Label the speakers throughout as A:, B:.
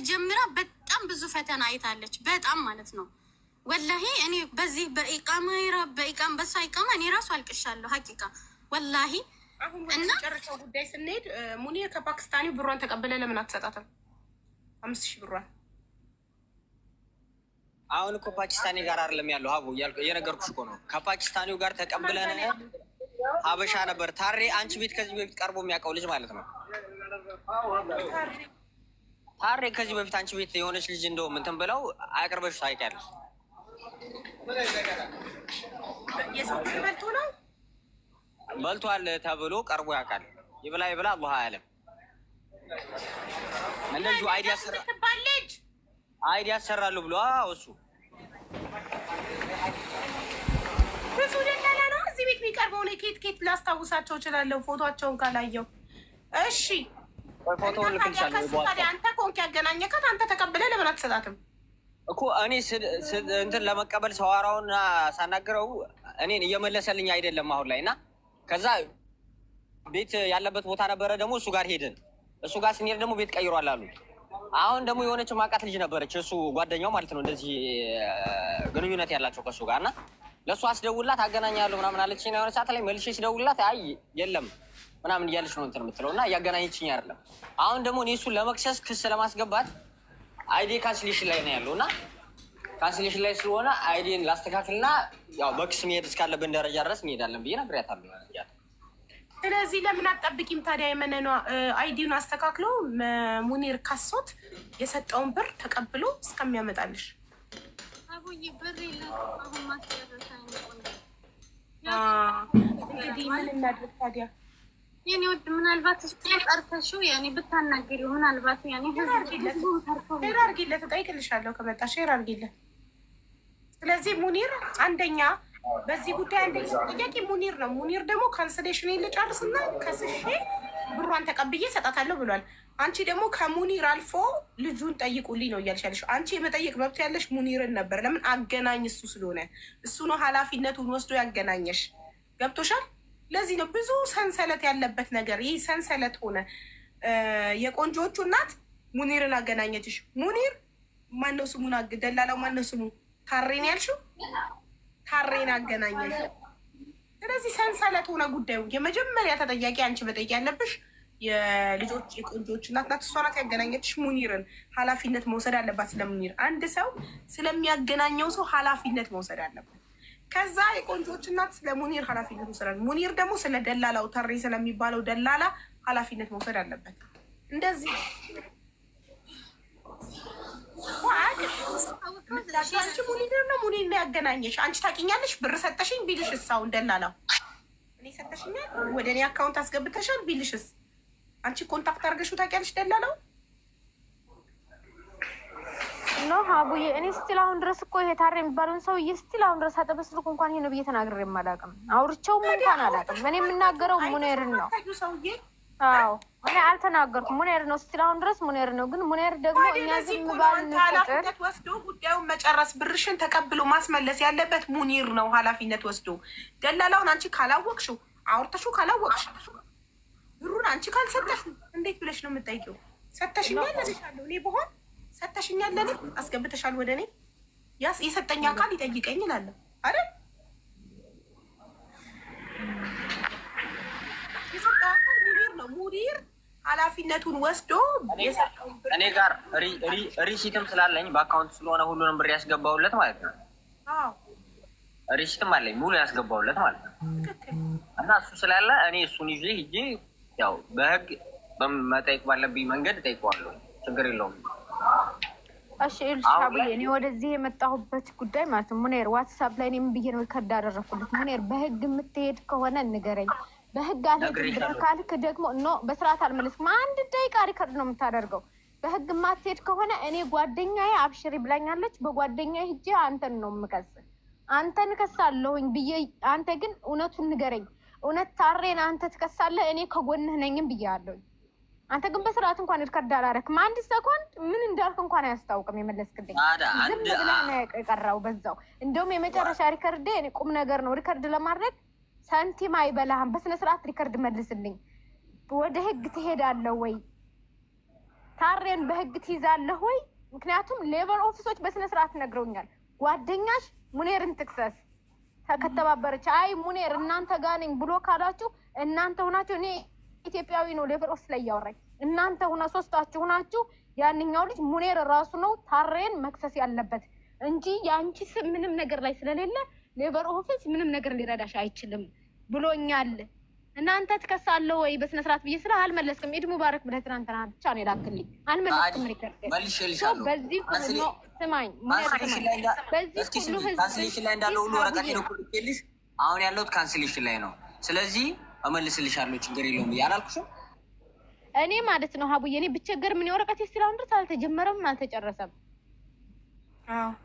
A: ጀምራ በጣም ብዙ ፈተና አይታለች። በጣም ማለት ነው። ወላሂ እኔ በዚህ በኢቃማ በኢቃም በሷ ኢቃማ እኔ ራሱ አልቅሻለሁ። ሀቂቃ ወላሂ።
B: አሁን ወደ መጨረሻው ጉዳይ ስንሄድ ሙኒር ከፓኪስታኒው ብሯን ተቀብለ ለምን አትሰጣትም? 5,000 ብሯን።
C: አሁን እኮ ፓኪስታኒ ጋር አይደለም ያለው ሀቡ፣ እየነገርኩሽ እኮ ነው። ከፓኪስታኒው ጋር ተቀብለን ሀበሻ ነበር ታሬ አንቺ ቤት ከዚህ በፊት ቀርቦ የሚያውቀው ልጅ ማለት ነው። ታሬ ከዚህ በፊት አንቺ ቤት የሆነች ልጅ እንደውም እንትን ብለው አቅርበሽ ታውቂያለሽ።
B: የሰው ብር በልቶ ነው።
C: በልቷል ተብሎ ቀርቦ ያውቃል። ይብላ ይብላ አላህ አያለም። እንደዚሁ ID ያሰራ
B: ትባል ልጅ
C: ID ያሰራሉ ብሎ አዎ፣ እሱ
B: ብዙ ደላላ ነው እዚህ ቤት የሚቀርበው። እኔ ኬት ኬት ላስታውሳቸው እችላለሁ ፎቶቸውን ካላየው። እሺ
C: ፎቶውን ልክልሻለሁ።
B: ከሱ ታዲያ አንተ ኮንክ ያገናኘካት፣ አንተ ተቀብለህ ለምን አትሰጣትም?
C: እኮ እኔ እንትን ለመቀበል ሰዋራውን ሳናግረው እኔን እየመለሰልኝ አይደለም አሁን ላይ። እና ከዛ ቤት ያለበት ቦታ ነበረ ደግሞ እሱ ጋር ሄድን። እሱ ጋር ስንሄድ ደግሞ ቤት ቀይሯል አሉ። አሁን ደግሞ የሆነች ማቃት ልጅ ነበረች እሱ ጓደኛው ማለት ነው፣ እንደዚህ ግንኙነት ያላቸው ከእሱ ጋር። እና ለእሱ አስደውላት አገናኛለሁ ምናምን አለች። የሆነ ሰዓት ላይ መልሼ ስደውላት አይ የለም ምናምን እያለች ነው እንትን የምትለው እና እያገናኘችኝ አይደለም። አሁን ደግሞ እኔ እሱን ለመክሰስ ክስ ለማስገባት ID cancellation ላይ ነው ያለው። እና cancellation ላይ ስለሆነ ID ን ላስተካክልና ያው በክስ መሄድ እስካለብን ደረጃ ድረስ እንሄዳለን ብዬ ነግሬያታለሁ።
B: ስለዚህ ለምን አትጠብቂም ታዲያ? የመነኗ ID ውን አስተካክሎ ሙኒር ካሶት የሰጠውን ብር ተቀብሎ እስከሚያመጣልሽ።
A: አቡዬ ብር የላትም አሁን ማስጨረሻ።
B: እንግዲህ ምን እናድርግ ታዲያ?
A: የኔ ውድ ምናልባት እሱ ጠርተሽው ያኔ ብታናግሪው ምናልባት ያኔ ህዝቡ ፈርቶ
B: Share አድርጊለት፣ እጠይቅልሻለሁ ከመጣ share አድርጊለት። ስለዚህ ሙኒር አንደኛ በዚህ ጉዳይ አንደኛ ጥያቄ ሙኒር ነው። ሙኒር ደግሞ cancellation ልጨርስና ከስሼ ብሯን ተቀብዬ እሰጣታለሁ ብሏል። አንቺ ደግሞ ከሙኒር አልፎ ልጁን ጠይቁልኝ ነው እያልሽ ያለሽው። አንቺ የመጠየቅ መብት ያለሽ ሙኒርን ነበር። ለምን አገናኝ እሱ ስለሆነ እሱ ነው ኃላፊነቱን ወስዶ ያገናኘሽ። ገብቶሻል? ለዚህ ነው ብዙ ሰንሰለት ያለበት ነገር። ይህ ሰንሰለት ሆነ። የቆንጆዎቹ እናት ሙኒርን አገናኘችሽ። ሙኒር ማነው ስሙን? ደላላው ማነው ስሙ? ታሬን ያልሽው ታሬን አገናኘሽ። ስለዚህ ሰንሰለት ሆነ ጉዳዩ። የመጀመሪያ ተጠያቂ አንቺ መጠየቅ ያለብሽ የልጆች የቆንጆዎች እናት ናት። እሷ ናት ያገናኘችሽ ሙኒርን። ኃላፊነት መውሰድ አለባት ስለ ሙኒር። አንድ ሰው ስለሚያገናኘው ሰው ኃላፊነት መውሰድ አለበት። ከዛ የቆንጆዎች እናት ስለ ሙኒር ኃላፊነት መውሰድ አለበት። ሙኒር ደግሞ ስለ ደላላው ተሬ ስለሚባለው ደላላ ኃላፊነት መውሰድ አለበት። እንደዚህ አንቺ ሙኒር ነው ሙኒር ነው ያገናኘሽ። አንቺ ታውቂኛለሽ፣ ብር ሰጠሽኝ ቢልሽስ? አሁን ደላላው እኔ ሰጠሽኛል ወደ እኔ account አስገብተሻል ቢልሽስ? አንቺ contact አድርገሽው ታውቂያለሽ ደላላው?
D: No አቡዬ፣ እኔ still አሁን ድረስ እኮ ይሄ ታሬ የሚባለውን ሰውዬ still አሁን ድረስ አጠበ ስልኩ እንኳን ይሄ ነው ብዬ ተናግሬ አላውቅም። አውርቼውም እንኳን አላውቅም። እኔ የምናገረው ሙኔርን ነው።
B: ሰውዬ
D: አዎ እኔ አልተናገርኩም። ሙኔር ነው still አሁን ድረስ ሙኔር ነው። ግን ሙኔር ደግሞ እኛ
B: ለዚህ
D: ዝም
B: እኮ ነው
D: ባልን
B: አንተ
D: ቁጥር
B: ኃላፊነት ወስዶ ጉዳዩን መጨረስ ብርሽን ተቀብሎ ማስመለስ ያለበት ሙኒር ነው። ኃላፊነት ወስዶ ደላላውን አንቺ ካላወቅሽው፣ አውርተሽው ካላወቅሽ፣ ብሩን አንቺ ካልሰጠሽው እንዴት ብለሽ ነው የምጠይቂው? ሰተሽኛል እልሻለሁ። እኔ ብሆን ሰተሽኛል፣ ለእኔ አስገብተሻል ወደ እኔ፣ የሰጠኝ አካል ይጠይቀኝ እላለሁ አይደል? የሰጠው አካል ሙኒር ነው። ሙኒር ኃላፊነቱን ወስዶ የሰጠውን ብር
C: እኔ ጋር receipt ም ስላለኝ በ account ስለሆነ ሁሉንም ብር ያስገባውለት ማለት ነው። Receipt ም አለኝ ሙሉ ያስገባውለት ማለት ነው። እና እሱ ስላለ እኔ እሱን ይዤ ሂጄ ያው በህግ መጠየቅ ባለብኝ መንገድ እጠይቀዋለሁ። ችግር የለውም።
D: እሺ ይኸውልሽ አቡዬ፣ እኔ ወደዚህ የመጣሁበት ጉዳይ ማለት ነው ሙኔር WhatsApp ላይ እኔም ብዬ ነው record አደረኩለት። ሙኔር በህግ የምትሄድ ከሆነ ንገረኝ። በህግ አልሄድም ብለህ ካልክ ደግሞ no በስርዓት አልመለስኩም። አንድ ደቂቃ record ነው የምታደርገው። በህግ የማትሄድ ከሆነ እኔ ጓደኛዬ አብሽሪ ብላኛለች። በጓደኛዬ ሂጄ አንተን ነው የምከስ፣ አንተን እከሳለሁኝ ብዬ፣ አንተ ግን እውነቱን ንገረኝ። እውነት ታሬን አንተ ትከሳለህ፣ እኔ ከጎንህ ነኝም ብዬ አለሁኝ። አንተ ግን በስርዓት እንኳን record አላረክም። አንድ ሰኮንድ ምን እንዳልክ እንኳን አያስታውቅም። የመለስክልኝ ዝም ብለህ ነው የቀራው በዛው። እንደውም የመጨረሻ record እኔ ቁም ነገር ነው record ለማድረግ ሳንቲም አይበላህም። በስነ ስርዓት record መልስልኝ። ወደ ህግ ትሄዳለህ ወይ? ታሬን በህግ ትይዛለህ ወይ? ምክንያቱም labor office ኦች በስነ ስርዓት ነግረውኛል። ጓደኛሽ ሙኔርን ትክሰስ ከተባበረች፣ አይ ሙኔር እናንተ ጋር ነኝ ብሎ ካላችሁ እናንተ ሆናችሁ፣ እኔ ኢትዮጵያዊ ነው labor office ላይ እያወራኝ፣ እናንተ ሁና ሶስታችሁ ሁናችሁ ያንኛው ልጅ ሙኔር ራሱ ነው ታሬን መክሰስ ያለበት እንጂ የአንቺ ስም ምንም ነገር ላይ ስለሌለ labor office ምንም ነገር ሊረዳሽ አይችልም ብሎኛል። እናንተ ትከሳለህ ወይ በስነ ስርዓት ብዬ ስለ አልመለስክም። ኢድ ሙባረክ ብለህ ትናንትና ብቻ ነው የላክልኝ። አልመለስክም። Record በዚህ ሁሉ ስማኝ፣
C: በዚህ ሁሉ ህዝብ cancellation ላይ እንዳለው ሁሉ ወረቀቴን እኮ ልኬልሽ፣ አሁን ያለሁት cancellation ላይ ነው። ስለዚህ እመልስልሻለሁ፣ ችግር የለውም ብዬ አላልኩሽም?
D: እኔ ማለት ነው ሀቡዬ፣ እኔ ብቸገር ምን የወረቀቴ እስካሁን ድረስ አልተጀመረም፣ አልተጨረሰም።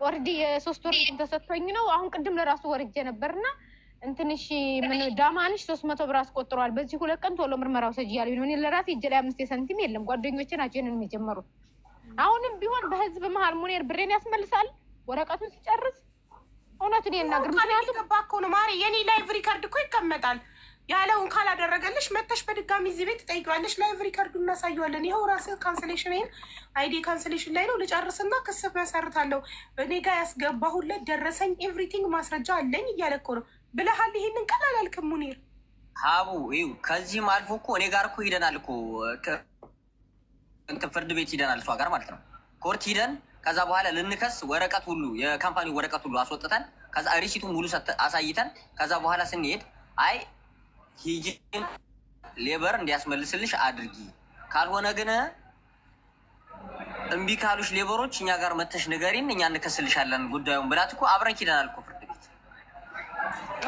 D: Already የ3 ወር ተሰጥቶኝ ነው። አሁን ቅድም ለራሱ ወርጄ ነበርና እንትንሽ ምን ዳማንሽ 300 ብር አስቆጥሯል። በዚህ 2 ቀን ቶሎ ምርመራ ውሰጅ እያሉኝ ነው። እኔ ለራሴ እጄ ላይ 5 ሳንቲም የለም። ጓደኞቼ ናቸው ይሄንን የጀመሩት። አሁንም ቢሆን በህዝብ መሀል ሙኔር ብሬን ያስመልሳል ወረቀቱን ሲጨርስ። እውነቱን ይናገር።
B: ምክንያቱም ገባ እኮ ነው ማሪ፣ የኔ live record እኮ ይቀመጣል። ያለውን ካላደረገልሽ መተሽ በድጋሚ እዚህ ቤት ትጠይቂዋለሽ። Live record ኡ እናሳየዋለን። ይኸው ራስህ cancellation ID cancellation ላይ ነው፣ ልጨርስና ክስ መሰርታለሁ። እኔ ጋ ያስገባሁለት ደረሰኝ everything ማስረጃ አለኝ እያለ እኮ ነው ብለሃል። ይሄንን ቃል አላልክም ሙኒር።
C: ሀቡ ይኸው ከዚህም አልፎ እኮ እኔ ጋር እኮ ሂደናል እኮ፣ እንትን ፍርድ ቤት ሂደናል፣ እሷ ጋር ማለት ነው። Court ሂደን ከዛ በኋላ ልንከስ ወረቀት ሁሉ የ company ወረቀት ሁሉ አስወጥተን ከዛ receipt ኡን ሙሉ አሳይተን ከዛ በኋላ ስንሄድ አይ ሂጂን labor እንዲያስመልስልሽ አድርጊ፣ ካልሆነ ግን እምቢ ካሉሽ labor ኦች እኛ ጋር መተሽ ንገሪን፣ እኛ እንከስልሻለን ጉዳዩን ብላት እኮ አብረን ሂደናል እኮ ፍርድ ቤት።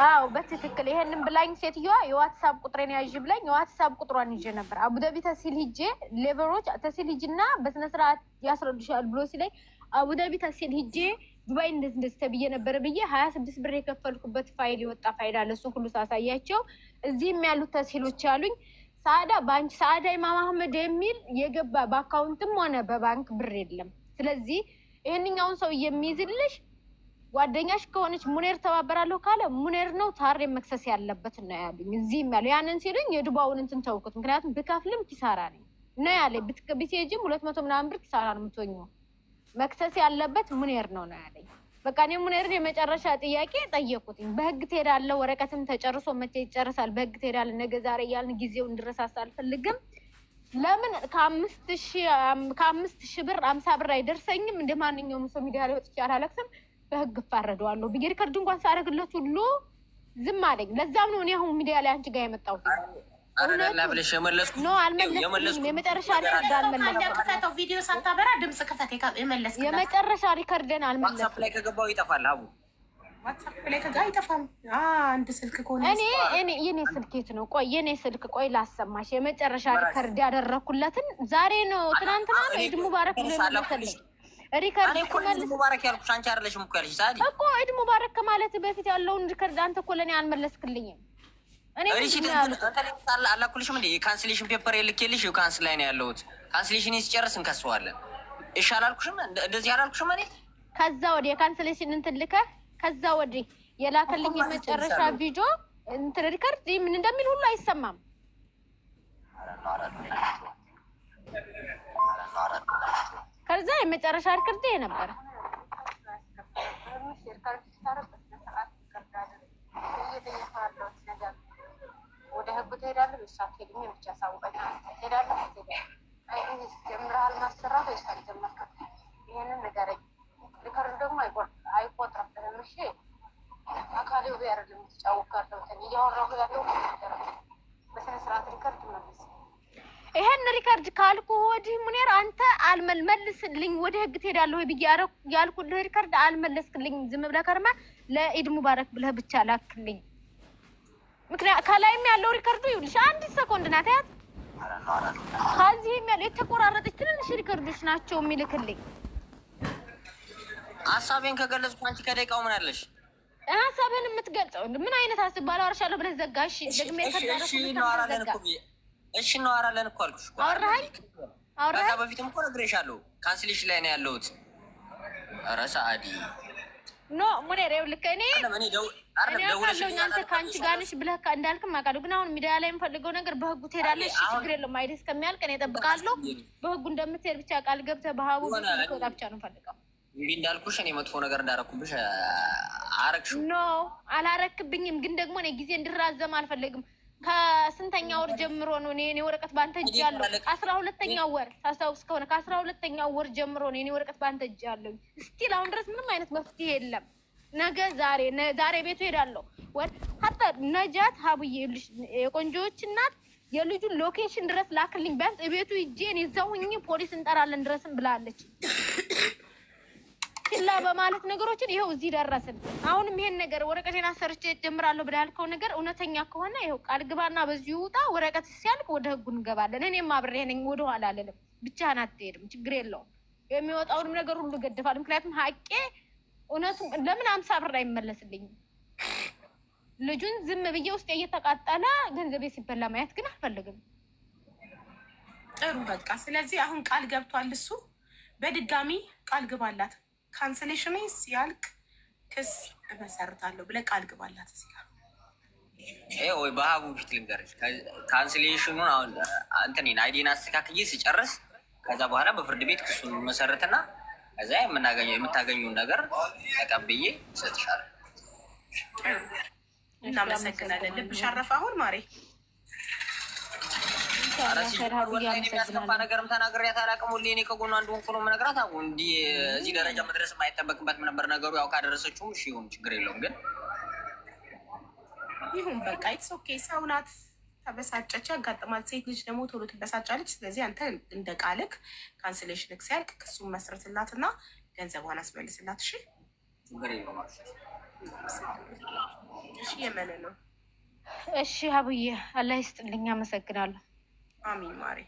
D: አዎ በትክክል ይሄንን ብላኝ ሴትዮዋ የ WhatsApp ቁጥሬን ያዥ ብላኝ የ WhatsApp ቁጥሯን ይዤ ነበር። አቡዳቢ ተሲል ሂጄ labor ኦች ተሲል ሂጂና በስነ ስርዓት ያስረዱሻል ብሎ ሲለኝ አቡዳቢ ተሲል ሂጄ ዱባይ እንደዚህ እንደዚህ ተብዬ ነበረ ብዬ 26 ብር የከፈልኩበት ፋይል የወጣ ፋይል አለ። እሱን ሁሉ ሳሳያቸው እዚህም ያሉት ተሲሎች ያሉኝ ሰአዳ በአንቺ ሰአዳ ኢማም አህመድ የሚል የገባ በ account ም ሆነ በባንክ ብር የለም። ስለዚህ ይህንኛውን ሰው የሚይዝልሽ ጓደኛሽ ከሆነች ሙኔር ተባበራለሁ ካለ ሙኔር ነው ታሬ መክሰስ ያለበት ነው ያሉኝ። እዚህም ያሉ ያንን ሲሉኝ የዱባውን እንትን ተውኩት። ምክንያቱም ብከፍልም ኪሳራ ነኝ ነው ያለኝ። ብትሄጂም 200 ምናምን ብር ኪሳራ ነው የምትሆኚው። መክሰስ ያለበት ሙኔር ነው ነው ያለኝ። በቃ እኔ ሙኔርን የመጨረሻ ጥያቄ ጠየቁትኝ። በህግ ትሄዳለህ፣ ወረቀትም ተጨርሶ መቼ ይጨርሳል? በህግ ትሄዳለህ፣ ነገ ዛሬ እያልን ጊዜው እንድረሳሳ አልፈልግም። ለምን ከ5,000 ብር 50 ብር አይደርሰኝም? እንደ ማንኛውም ሰው ሚዲያ ላይ ወጥቼ አላለቅስም። በህግ እፋረደዋለሁ ብዬ record እንኳን ሳደርግለት ሁሉ ዝም አለኝ። ለዛም ነው እኔ አሁን ሚዲያ ላይ አንቺ ጋር የመጣሁት።
C: ብለሽ የመለስኩት
D: No አልመለስኩም። የመጨረሻ record አልመለስኩም።
B: ክፈተው፣ ቪዲዮ ሳታበራ ድምፅ ክፈት። የመለስክላት
D: የመጨረሻ record ን
C: WhatsApp
D: አልመለስኩም።
C: ላይ ከገባው ይጠፋል። አቡ
B: WhatsApp ላይ ከጋ አይጠፋም። አንድ ስልክ ከሆነ
D: እኔ የኔ ስልክ የት ነው? ቆይ የኔ ስልክ ቆይ ላሰማሽ። የመጨረሻ record ያደረኩለትን ዛሬ ነው ትናንትና ነው ኢድ ሙባረክ ብሎ የመለሰልኝ record
C: እኔ እኮ ኢድ ሙባረክ ያልኩሽ አንቺ አይደለሽም እኮ ያልሽ ሳዲ።
D: እኮ ኢድ ሙባረክ ከማለት በፊት ያለውን record አንተ እኮ ለእኔ አልመለስክልኝም። እኔ
C: Receipt አላኩልሽም እንዴ? የ cancellation paper የልኬልሽ cancel ላይ ነው ያለሁት። Cancellation ሲጨርስ እንከሰዋለን። እሺ አላልኩሽም? እንደዚህ አላልኩሽም? እኔ
D: ከዛ ወዲህ የ cancellation እንትን ልከህ ከዛ ወዲህ የላከልኝ የመጨረሻ ቪዲዮ እንትን record ምን እንደሚል ሁሉ አይሰማም። ከዛ የመጨረሻ record ይሄ ነበረ።
E: ወደ ህጉ ትሄዳለህ ወይስ አትሄድም? ብቻ ሳውቀኝ። ትሄዳለህ ጀምረሃል ማሰራት ወይስ አልጀመርክም? ይሄንን ንገረኝ። Record ኡ ደግሞ አይቆጥርብህም። እሺ አካሌው ቢያደርግ የምትጫወት ካለሁትን እያወራሁ ያለው በስነ ስርዓት record መልስ።
D: ይሄን record ካልኩ ወዲህ ሙኔር አንተ አልመልስልኝ ወደ ህግ ትሄዳለህ ወይ ብዬ ያልኩልህ record አልመለስክልኝም። ዝም ብለህ ከርመህ ለኢድ ሙባረክ ብለህ ብቻ ላክልኝ። ምክንያት ከላይም ያለው record ኡ ይኸውልሽ አንድ ሰኮንድ ናት ያት ከዚህም ያለው የተቆራረጠች ትንንሽ record ኦች ናቸው የሚልክልኝ።
C: ሀሳቤን ከገለጽኩ አንቺ ከደቂቃው ምን አለሽ?
D: ሀሳብህን የምትገልጸው ምን አይነት ሀሳብ ባላወራሻለሁ ብለህ ዘጋሽ። ደግሜ
C: እሺ እናወራለን እኮ እሺ እናወራለን እኮ አልኩሽ እኮ።
D: አወራኸኝ
C: ከዛ
D: አወራኸኝ።
C: በፊትም እኮ ነግሬሻለሁ። Cancellation ላይ ነው ያለሁት። ኧረ ሰአዲ
D: No ሙኔር ይኸውልህ እኔ
C: እኔ
D: እኔ አውቃለሁኝ አንተ ከአንቺ ጋር ነሽ ብለህ እንዳልክም አውቃለሁ። ግን አሁን ሚዲያ ላይ የምፈልገው ነገር በህጉ ትሄዳለህ። እሺ ችግር የለውም። ID እስከሚያልቅ እኔ እጠብቃለሁ። በህጉ እንደምትሄድ ብቻ ቃል ገብተህ በሀቡ ወጣ ብቻ ነው የምፈልገው።
C: እምቢ እንዳልኩሽ እኔ መጥፎ ነገር እንዳረኩብሽ አረግሽው።
D: No አላረክብኝም። ግን ደግሞ እኔ ጊዜ እንድራዘም አልፈልግም። ከስንተኛ ወር ጀምሮ ነው እኔ ወረቀት በአንተ እጅ ያለው? 12ኛው ወር ታስታውስ ከሆነ ከ12ኛው ወር ጀምሮ ነው እኔ ወረቀት በአንተ እጅ ያለው። Still አሁን ድረስ ምንም አይነት መፍትሄ የለም። ነገ ዛሬ ዛሬ ቤቱ ሄዳለሁ። ወር ሀታ ነጃት ሀቡዬ የቆንጆዎች እናት የልጁን location ድረስ ላክልኝ፣ ቢያንስ ቤቱ ሂጄ እኔ እዛው ሁኜ ፖሊስ እንጠራለን ድረስም ብላለች። ችላ በማለት ነገሮችን ይኸው እዚህ ደረስን። አሁንም ይሄን ነገር ወረቀቴን አሰርቼ ጀምራለሁ ብለህ ያልከው ነገር እውነተኛ ከሆነ ይኸው ቃል ግባና በዚሁ ውጣ። ወረቀት ሲያልቅ ወደ ህጉ እንገባለን። እኔም አብሬ ነኝ፣ ወደኋላ አልልም። ብቻህን አትሄድም፣ ችግር የለውም። የሚወጣውንም ነገር ሁሉ እገድፋለሁ። ምክንያቱም ሀቄ እውነቱ ለምን 50 ብር አይመለስልኝም? ልጁን ዝም ብዬ ውስጥ እየተቃጠለ ገንዘቤ ሲበላ ማየት ግን አልፈልግም።
B: ጥሩ በቃ። ስለዚህ አሁን ቃል ገብቷል እሱ። በድጋሚ ቃል ግባላት። Cancellation ሲያልቅ ክስ እመሰርታለሁ ብለህ ቃል ግባላት። እዚህ ጋር
C: ወይ በሀቡ ፊት ልንገርሽ፣ cancellation ኑን አሁን እንትኔን ID ን አስተካክዬ ስጨርስ ከዛ በኋላ በፍርድ ቤት ክሱን መሰረትና ከዛ የምታገኙን ነገር ተቀብዬ እሰጥሻለሁ።
B: እናመሰግናለን። ልብሽ አረፈ አሁን ማሬ?
C: የሚያስከፋ ነገርም ተናግሬያት አላውቅም። ሁሌ እኔ ከጎኗ እንደሆንኩ ነው የምነግራት። አሁን እንዲህ እዚህ ደረጃ መድረስ አይጠበቅበትም ነበር ነገሩ። ያው ካደረሰችውም እሺ ይሁን፣ ችግር የለውም። ግን
B: ይሁን በቃ it's okay። ሰው ናት፣ ተበሳጨች፣ ያጋጥማል። ሴት ልጅ ደግሞ ቶሎ ትበሳጫለች። ስለዚህ አንተ እንደ ቃልክ cancellation ሲያልቅ ክሱን መስርትላት እና ገንዘቧን አስመልስላት። እሺ
C: ችግር የለውም።
B: እሺ፣ የመነ ነው።
D: እሺ አቡዬ፣ አላህ ይስጥልኝ። አመሰግናለሁ።
B: አሚን ማሬ።